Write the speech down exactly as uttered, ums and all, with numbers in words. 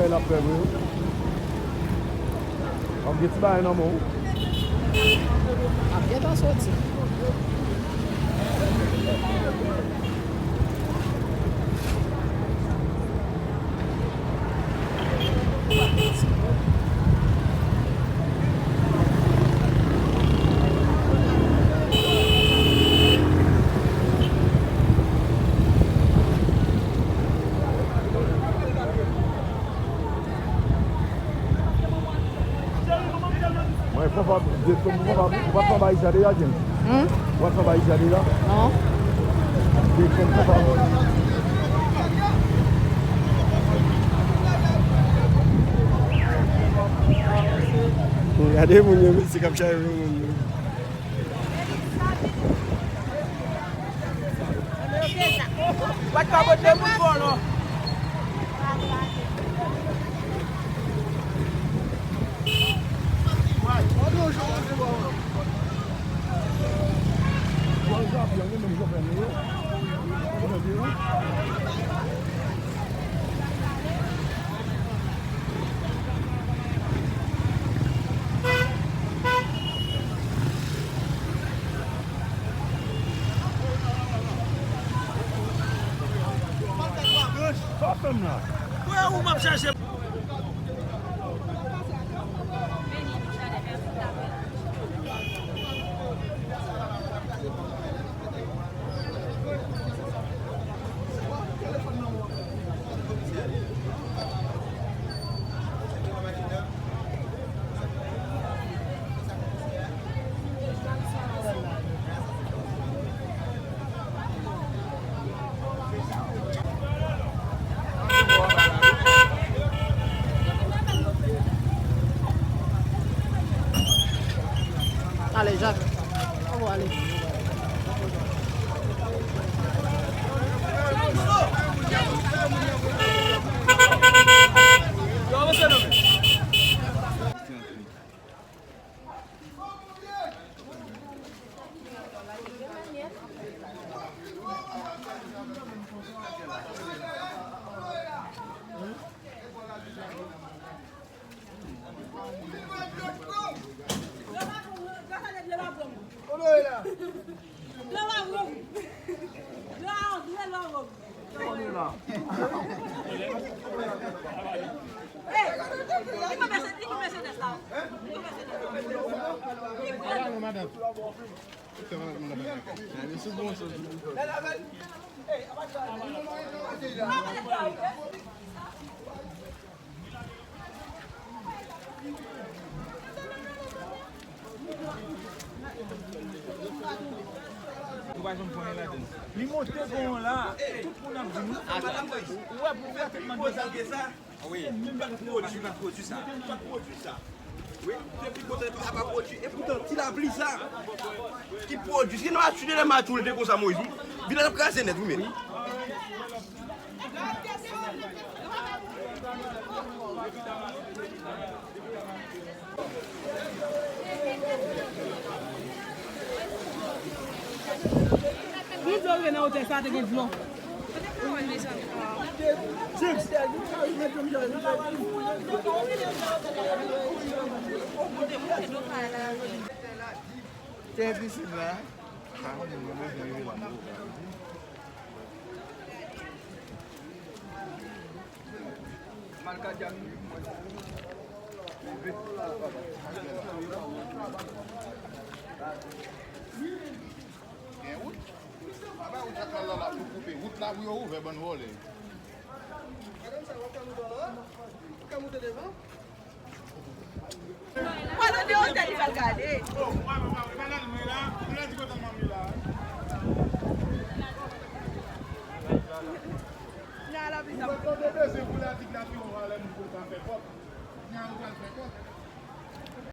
L ap fè vre wi. W ap gen ti bagay nan men w. Ap gentan soti. Mwen, fanfa, de, fanfa, ou pa t fanfa isi a deja, James? Hmm? Ou pa t fanfa isi a deja? Non. De, fanfa. Gade moun yo, mesye k ap chanje moun yo. Wat pa bote moun vòlò. Sa w fè m la? Frè ou m ap chache. Ale, Jacques. Anwo ale. Nou pa janm pran anyen ladann. Li monte gon la, tout moun ap di nou. Ou wè, ou wè tout moun ap di sa. Wi. Menm bagay pou pwodui, pa pwodui sa. Wi, depi kote li pa pwodui. Epoutan, ti lapli sa ki pwodui. Sinon, a chute de match, ou te konsa, Moyiz, wi. Vilaj ap kraze nèt, wi, men. Moun yo rive nan otèl sa, te gen dlo. James. Te difisil la. Gen wout? Aba wout ak lala la pou koupe. Wout la pou yo ouvè, bann vòlè. Wè, nan de otèl li pral gade. Nan la vi sa. Ou pa tande bezwen pou ladik la pi yon valè moun pou l ka fè kòb. Nan ou pral fè kòb.